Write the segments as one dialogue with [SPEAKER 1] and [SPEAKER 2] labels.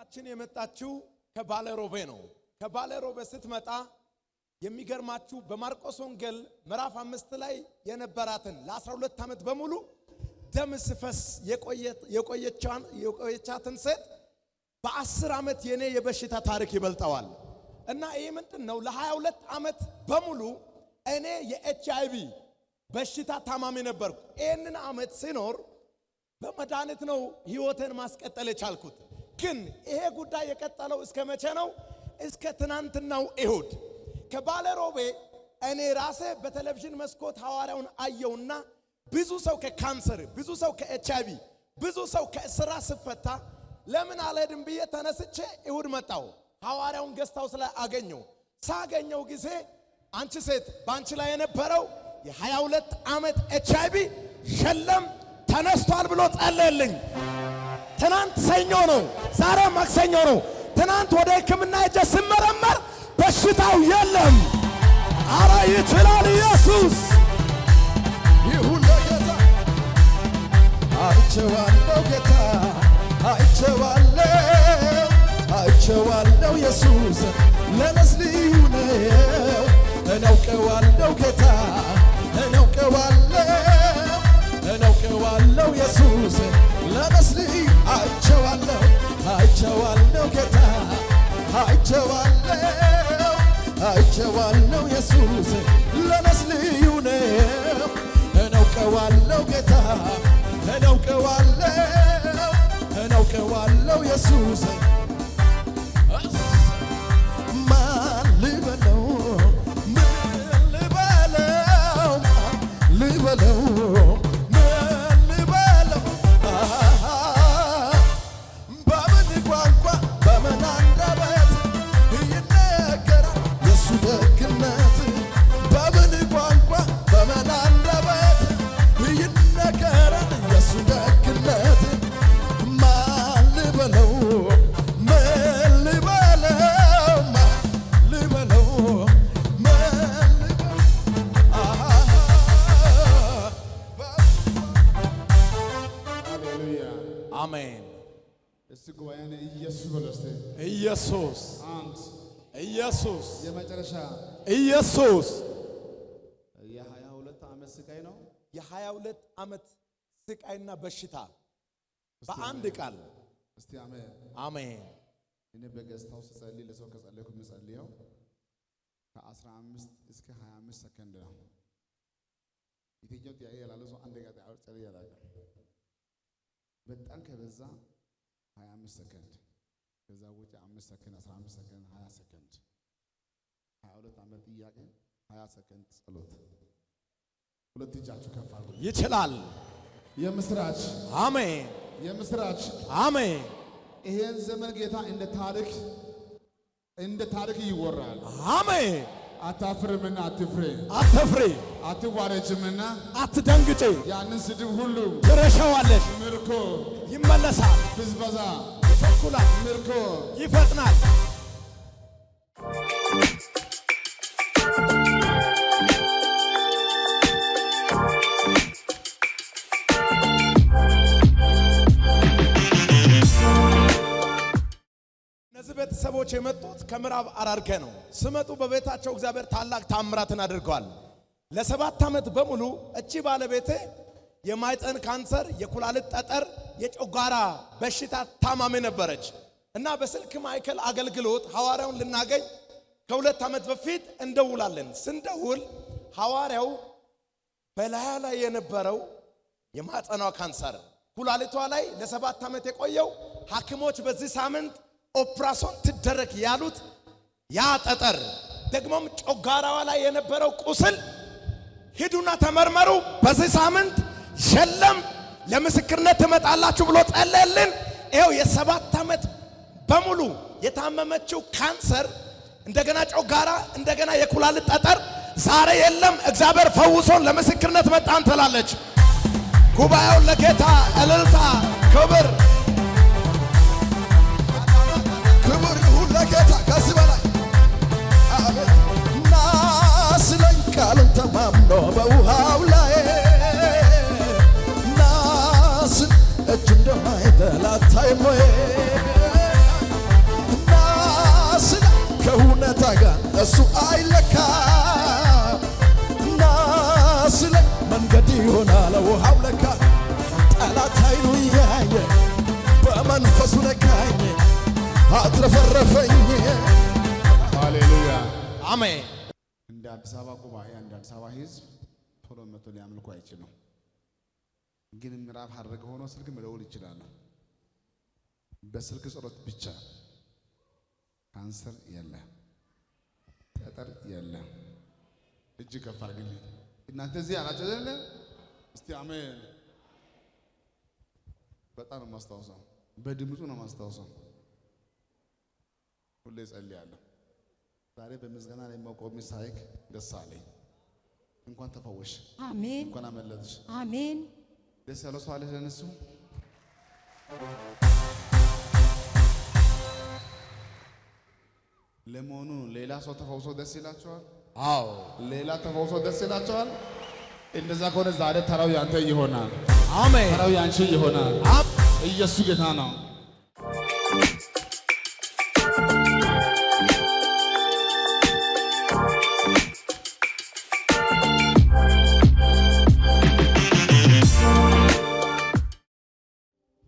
[SPEAKER 1] እህታችን የመጣችው ከባለሮቤ ነው። ከባለሮቤ ስትመጣ የሚገርማችሁ በማርቆስ ወንጌል ምዕራፍ 5 ላይ የነበራትን ለ12 ዓመት በሙሉ ደም ስፈስ የቆየቻትን ሴት በ10 ዓመት የኔ የበሽታ ታሪክ ይበልጠዋል። እና ይህ ምንድን ነው? ለ22 ዓመት በሙሉ እኔ የኤችአይቪ በሽታ ታማሚ ነበርኩ። ይህንን ዓመት ሲኖር በመድኃኒት ነው ህይወቴን ማስቀጠል የቻልኩት። ግን ይሄ ጉዳይ የቀጠለው እስከ መቼ ነው? እስከ ትናንትናው እሁድ። ከባለሮቤ እኔ ራሴ በቴሌቪዥን መስኮት ሐዋርያውን አየውና ብዙ ሰው ከካንሰር፣ ብዙ ሰው ከኤችአይቪ፣ ብዙ ሰው ከእስራ ስፈታ ለምን አልሄድም ብዬ ተነስቼ እሁድ መጣው። ሐዋርያውን guest house ላይ አገኘው። ሳገኘው ጊዜ አንቺ ሴት በአንቺ ላይ የነበረው የ22 ዓመት ኤችአይቪ የለም ተነስቷል ብሎ ጸለየልኝ። ትናንት ሰኞ ነው፣ ዛሬ ማክሰኞ ነው። ትናንት ወደ ሕክምና ሄጄ ስመረመር በሽታው የለም። አረ ይችላል ኢየሱስ።
[SPEAKER 2] ይሁን ለጌታ። አይቼዋለሁ ጌታ፣ አይቼዋለሁ፣ አይቼዋለሁ ኢየሱስ ለነስ ልዩ ነው። እኔ አውቀዋለሁ ጌታ፣ እኔ አውቀዋለሁ፣ እኔ አውቀዋለሁ ኢየሱስ ለነስ ልዩ። አይቼዋለሁ፣ አይቼዋለሁ ጌታ፣ አይቼዋለሁ፣ አይቼዋለሁ ኢየሱስ ለነስ ልዩ ነው። እኔ አውቀዋለሁ ጌታ፣ እኔ አውቀዋለሁ፣ እኔ አውቀዋለሁ ኢየሱስ። ማን ልበለው? ምን ልበለው? ማን ልበለው? ምን ልበለው? አሃ፣ በምን ቋንቋ በምን አንደበት ይነገራል የእሱ ደግነት? በምን ቋንቋ በምን አንደበት ይነገራል የእሱ ደግነት? ማን ልበለው? ምን ልበለው? ማን ልበለው? ምን ልበለው? አሃ።
[SPEAKER 3] ሃሌሉያ።
[SPEAKER 1] አሜን።
[SPEAKER 3] እስቲ ጉባኤን ኢየሱስ በሉ እስቲ።
[SPEAKER 1] ኢየሱስ።
[SPEAKER 3] አንድ
[SPEAKER 1] ኢየሱስ።
[SPEAKER 3] የመጨረሻ።
[SPEAKER 1] ኢየሱስ።
[SPEAKER 3] የ22 ዓመት ስቃይ ነው።
[SPEAKER 1] የ22 ዓመት ስቃይና በሽታ በአንድ ቃል።
[SPEAKER 3] እስቲ አሜን።
[SPEAKER 1] አሜን።
[SPEAKER 3] እኔ በ guest house ስጸልይ ለሰው ከጸለይኩ የምጸልየው ከ15 እስከ 25 ሰከንድ ነው። የትኛው ጥያቄ ያላለ ሰው አንድ ጋር ጸልዬ አላውቅም። በጣም ከበዛ 25 ሰከንድ፣ ከዛ ውጭ 5 ሰከንድ፣ 15 ሰከንድ፣ 20 ሰከንድ። 22 ዓመት ጥያቄ 20 ሰከንድ ጸሎት። ሁለት እጃችሁ ከፍ አድርጉ።
[SPEAKER 1] ይችላል።
[SPEAKER 3] የምስራች!
[SPEAKER 1] አሜን።
[SPEAKER 3] የምስራች!
[SPEAKER 1] አሜን።
[SPEAKER 3] ይሄን ዘመን ጌታ እንደ ታሪክ እንደ ታሪክ ይወራል።
[SPEAKER 1] አሜን።
[SPEAKER 3] አታፍርምና አትፍሬ፣
[SPEAKER 1] አትፍሪ፣
[SPEAKER 3] አትዋረጅምና
[SPEAKER 1] አትደንግጪ።
[SPEAKER 3] ያንን ስድብ ሁሉ
[SPEAKER 1] ትረሻዋለሽ።
[SPEAKER 3] ምርኮ፣
[SPEAKER 1] ይመለሳል።
[SPEAKER 3] ብዝበዛ፣
[SPEAKER 1] ይቸኩላል፣
[SPEAKER 3] ምርኮ።
[SPEAKER 1] ይፈጥናል። እነዚህ ቤተሰቦች የመጡት ከምዕራብ ሐረርጌ ነው። ስመጡ በቤታቸው እግዚአብሔር ታላቅ ታምራትን አድርገዋል። ለ7 ዓመት በሙሉ እቺ ባለቤቴ የማህፀን ካንሰር፣ የኩላሊት ጠጠር፣ የጨጓራ በሽታ ታማሚ ነበረች እና በስልክ ማዕከል አገልግሎት ሐዋርያውን ልናገኝ ከ2 ዓመት በፊት እንደውላለን። ስንደውል ሐዋርያው በላያ ላይ የነበረው የማህፀኗ ካንሰር፣ ኩላሊቷ ላይ ለ7 ዓመት የቆየው፣ ሐኪሞች በዚህ ሳምንት ኦፕራሶን ትደረግ ያሉት ያ ጠጠር፣ ደግሞም ጨጓራዋ ላይ የነበረው ቁስል ሂዱና ተመርመሩ፣ በዚህ ሳምንት የለም ለምስክርነት ትመጣላችሁ ብሎ ጸለየልን። ይኸው የ7 ዓመት በሙሉ የታመመችው ካንሰር፣ እንደገና ጨጓራ፣ እንደገና የኩላሊት ጠጠር ዛሬ የለም። እግዚአብሔር ፈውሶን ለምስክርነት መጣን ትላለች። ጉባኤውን ለጌታ እልልታ ክብር።
[SPEAKER 2] ክብር ይሁን ለጌታ ከዚህ በላይ። አቤት ና ስለኝ ቃሉን ተማምኖ በውሃው ላይ ና ስል እጅ እንደማይጥል አታይም ወይ? በሱ አይለካ ና ስለኝ መንገድ ይሆናል ውሃው ለካ ጠላት ኃይሉ እያየ በመንፈሱ ነካኝ አትረፈረፈኝ።
[SPEAKER 3] ሃሌሉያ።
[SPEAKER 1] አሜን።
[SPEAKER 3] እንደ አዲስ አበባ ጉባኤ፣ እንደ አዲስ አበባ ሕዝብ ቶሎ መጥቶ ሊያመልኩ አይችሉም። ግን ምዕራብ ሐረግ ሆኖ ስልክ መደወል ይችላሉ። በስልክ ጸሎት ብቻ ካንሰር የለ፣ ጠጠር የለ። እጅ ከፍ አድርግልኝ። እናንተ እዚህ አላችሁ አይደለ? እስቲ አሜን። በጣም ነው የማስታውሰው፣ በድምፁ ነው የማስታውሰው። ሁሌ ጸልያለሁ። ዛሬ በምስጋና ላይ መቆም ሳይክ ደስ አለኝ። እንኳን ተፈወሽ፣
[SPEAKER 4] አሜን።
[SPEAKER 3] እንኳን አመለጥሽ።
[SPEAKER 4] አሜን።
[SPEAKER 3] ደስ ያለው ሰው አለ ለነሱ? ለመሆኑ ሌላ ሰው ተፈውሶ ደስ ይላቸዋል?
[SPEAKER 1] አዎ።
[SPEAKER 3] ሌላ ተፈውሶ ደስ ይላቸዋል? እንደዛ ከሆነ ዛሬ ተራው ያንተ ይሆናል።
[SPEAKER 1] አሜን።
[SPEAKER 3] ተራው ያንቺ ይሆናል። ኢየሱስ ጌታ ነው።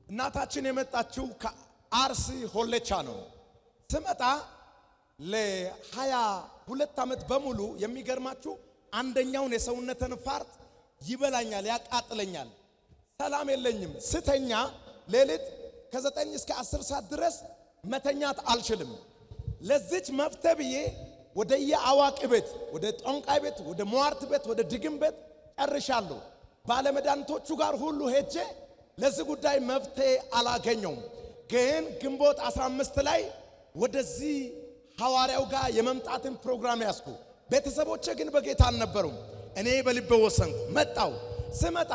[SPEAKER 1] እናታችን የመጣችው ከአርሲ ሆሌቻ ነው። ስመጣ ለ22 ዓመት በሙሉ የሚገርማችሁ አንደኛውን የሰውነትን part ይበላኛል፣ ያቃጥለኛል፣ ሰላም የለኝም። ስተኛ ሌሊት ከ9 እስከ 10 ሰዓት ድረስ መተኛት አልችልም። ለዚች መፍትሄ ብዬ ወደ የአዋቂ ቤት፣ ወደ ጠንቋይ ቤት፣ ወደ ሟርት ቤት፣ ወደ ድግም ቤት ጨርሻለሁ። ባለመድኃኒቶቹ ጋር ሁሉ ሄጄ ለዚህ ጉዳይ መፍትሄ አላገኘውም። ግን ግንቦት 15 ላይ ወደዚህ ሐዋርያው ጋር የመምጣትን ፕሮግራም ያዝኩ። ቤተሰቦቼ ግን በጌታ አልነበሩም። እኔ በልቤ ወሰንኩ፣ መጣው። ስመጣ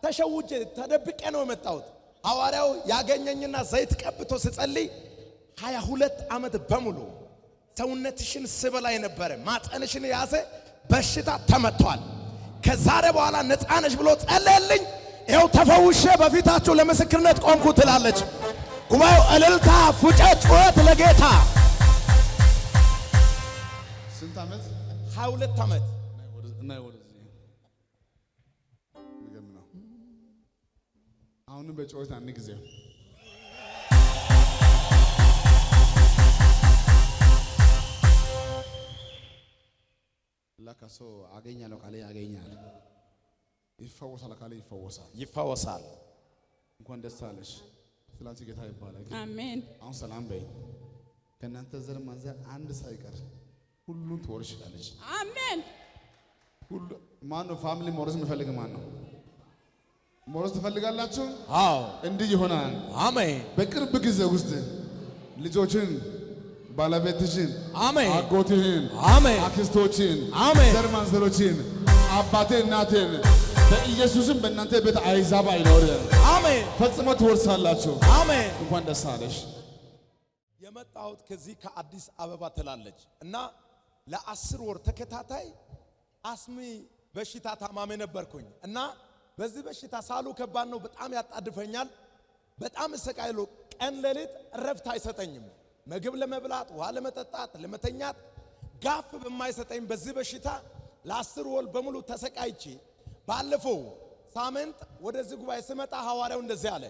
[SPEAKER 1] ተሸውጄ ተደብቄ ነው የመጣሁት። ሐዋርያው ያገኘኝና ዘይት ቀብቶ ስጸልይ 22 ዓመት በሙሉ ሰውነትሽን ስበላ የነበረ ማፀንሽን የያዘ በሽታ ተመቷል። ከዛሬ በኋላ ነፃ ነሽ ብሎ ጸለየልኝ። ይኸው ተፈውሼ በፊታችሁ ለምስክርነት ቆምኩ ትላለች። ጉባኤው እልልታ፣ ፉጨት፣ ጩኸት ለጌታ።
[SPEAKER 3] ስንት ዓመት?
[SPEAKER 1] 22 ዓመት።
[SPEAKER 3] እና ወደዚህ የሚገርም ነው። አሁንም በጩኸት አንድ ጊዜ ለካ ሰው አገኛለሁ ካለ ያገኛል፣ ይፈወሳል ካለ ይፈወሳል።
[SPEAKER 1] ይፈወሳል።
[SPEAKER 3] እንኳን ደስ አለሽ። ስላንቺ ጌታ ይባረክ።
[SPEAKER 5] አሜን።
[SPEAKER 3] አሁን ሰላም በይ። ከእናንተ ዘር ማንዘር አንድ ሳይቀር ሁሉን ትወርሻለሽ።
[SPEAKER 5] አሜን።
[SPEAKER 3] ሁሉ ማን ነው family መውረስ የሚፈልግ ማን ነው? መውረስ ትፈልጋላችሁ?
[SPEAKER 1] አዎ።
[SPEAKER 3] እንዲህ ይሆናል።
[SPEAKER 1] አሜን።
[SPEAKER 3] በቅርብ ጊዜ ውስጥ ልጆችን፣ ባለቤትሽን፣
[SPEAKER 1] አሜን።
[SPEAKER 3] አጎትህን፣
[SPEAKER 1] አሜን።
[SPEAKER 3] አክስቶችን፣
[SPEAKER 1] አሜን።
[SPEAKER 3] ዘር ማንዘሮችን፣ አባቴ እናቴን በኢየሱስም በእናንተ ቤት አይዛብ አይኖርም።
[SPEAKER 1] አሜን።
[SPEAKER 3] ፈጽሞ ትወርሳላችሁ።
[SPEAKER 1] አሜን።
[SPEAKER 3] እንኳን ደስ አለሽ።
[SPEAKER 1] የመጣሁት ከዚህ ከአዲስ አበባ ትላለች እና ለ10 ወር ተከታታይ አስሚ በሽታ ታማሚ ነበርኩኝ እና በዚህ በሽታ ሳሉ ከባድ ነው። በጣም ያጣድፈኛል። በጣም እሰቃያለሁ። ቀን ሌሊት እረፍት አይሰጠኝም። ምግብ ለመብላት፣ ውሃ ለመጠጣት፣ ለመተኛት ጋፍ በማይሰጠኝ በዚህ በሽታ ለ10 ወር በሙሉ ተሰቃይቼ ባለፈው ሳምንት ወደዚህ ጉባኤ ስመጣ ሐዋርያው እንደዚህ አለ፣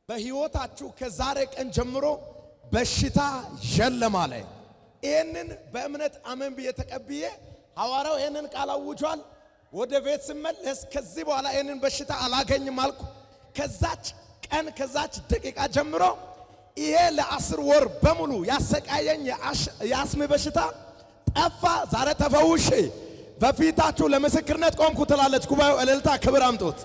[SPEAKER 1] በሕይወታችሁ ከዛሬ ቀን ጀምሮ በሽታ የለም አለ። ይህንን በእምነት አመን ብዬ ተቀብዬ ሐዋርያው ይህንን ቃል አውጇል። ወደ ቤት ስመለስ ከዚህ በኋላ ይህንን በሽታ አላገኝም አልኩ። ከዛች ቀን ከዛች ደቂቃ ጀምሮ ይሄ ለ10 ወር በሙሉ ያሰቃየኝ የአስም በሽታ ጠፋ። ዛሬ ተፈውሼ በፊታችሁ ለምስክርነት ቆምኩ ትላለች። ጉባኤው እልልታ፣ ክብር አምጡት።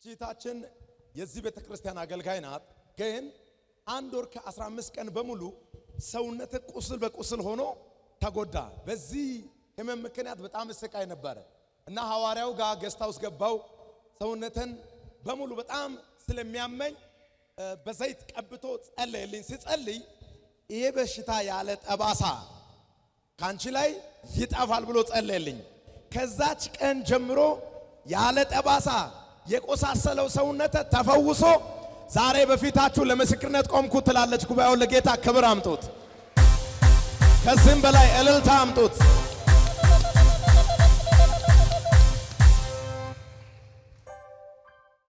[SPEAKER 1] እህታችን የዚህ ቤተ ክርስቲያን አገልጋይ ናት። ግን 1 ወር ከ15 ቀን በሙሉ ሰውነት ቁስል በቁስል ሆኖ ተጎዳ። በዚህ ህመም ምክንያት በጣም እስቃይ ነበረ እና ሐዋርያው ጋር guest house ገባው። ሰውነትን በሙሉ በጣም ስለሚያመኝ በዘይት ቀብቶ ጸለየልኝ። ሲጸልይ ይሄ በሽታ ያለ ጠባሳ ካንቺ ላይ ይጠፋል ብሎ ጸለየልኝ። ከዛች ቀን ጀምሮ ያለ ጠባሳ የቆሳሰለው ሰውነት ተፈውሶ ዛሬ በፊታችሁ ለምስክርነት ቆምኩ ትላለች። ጉባኤውን ለጌታ ክብር አምጡት። ከዚህም በላይ እልልታ አምጡት።